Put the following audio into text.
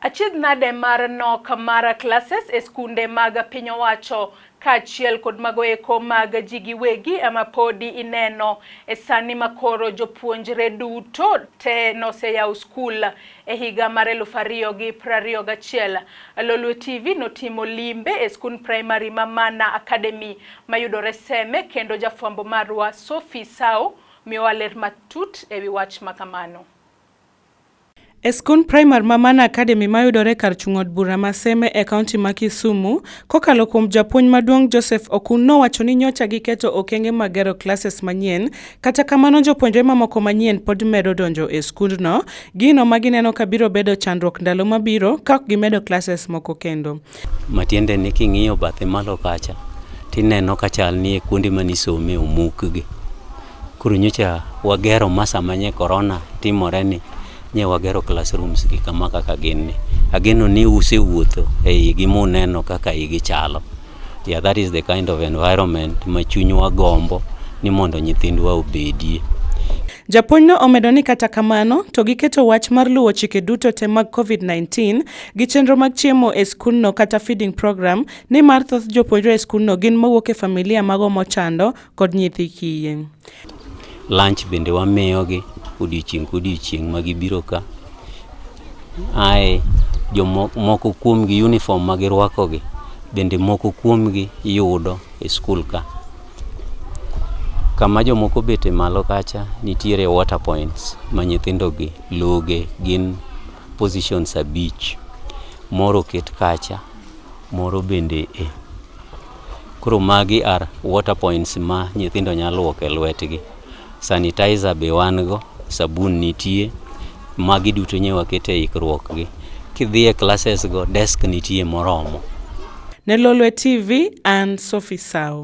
Achiedh nade mar nok mar classes e skunde mag piny owacho kaachiel kod mago eko mag ji giwegi ema podi ineno e sani makoro jopuonjre duto te noseyawo skul e higa mar 2021. Lolwe TV notimo limbe e skund primary ma Mana Academy mayudore Seme kendo jafwambo marwa Sophie Sao miyowa ler matut ewi wach makamano. E skund primar ma Mana Academy mayudore kar chung' od bura ma Seme e kaunti ma Kisumu, kokalo kuom japuonj maduong' Joseph Okun nowacho ni nyocha giketo okenge mag gero klases manyien, kata kamano jopuonjre mamoko manyien pod medo donjo e skundno, gino ma gineno ka biro bedo chandruok ndalo mabiro ka ok gimedo klases moko kendo. Matiende ni king'iyo bathe malo kacha tineno ka chal ni e kuonde mane isome omukgi. Koro nyocha wagero ma sama nye korona timore ni nye wagero classrooms gi kama kaka gin ni. Ageno ni usewuotho e igi muneno kaka igi chalo. Yeah, that is the kind of environment ma chunywa gombo ni mondo nyithindwa obedie. Japuonjno omedo ni kata kamano to giketo wach mar luwo chike duto te mag COVID-19 gi chenro mag chiemo e skundno kata feeding program nimar thoth jopuonjre e skundno gin mawuok e familia mago mochando kod nyithi kiye. Lunch bende wamiyogi odiochieng' ka odiochieng' ma gibiro ka. Ae jomoko kuomgi uniform ma girwakogi bende moko kuomgi yudo e skul ka. Kama jomoko obete malo kacha nitiere water points ma nyithindogi loge gin positions 5. Moro oket kacha, moro bende e. Koro magi are water points ma nyithindo nyalo luoke lwetgi. Sanitizer be wan go, sabun nitie, magi duto nye waketo e ikruok gi. Kidhi e classes go, desk nitie moromo. Ne Lolwe TV, an Sophie Sao.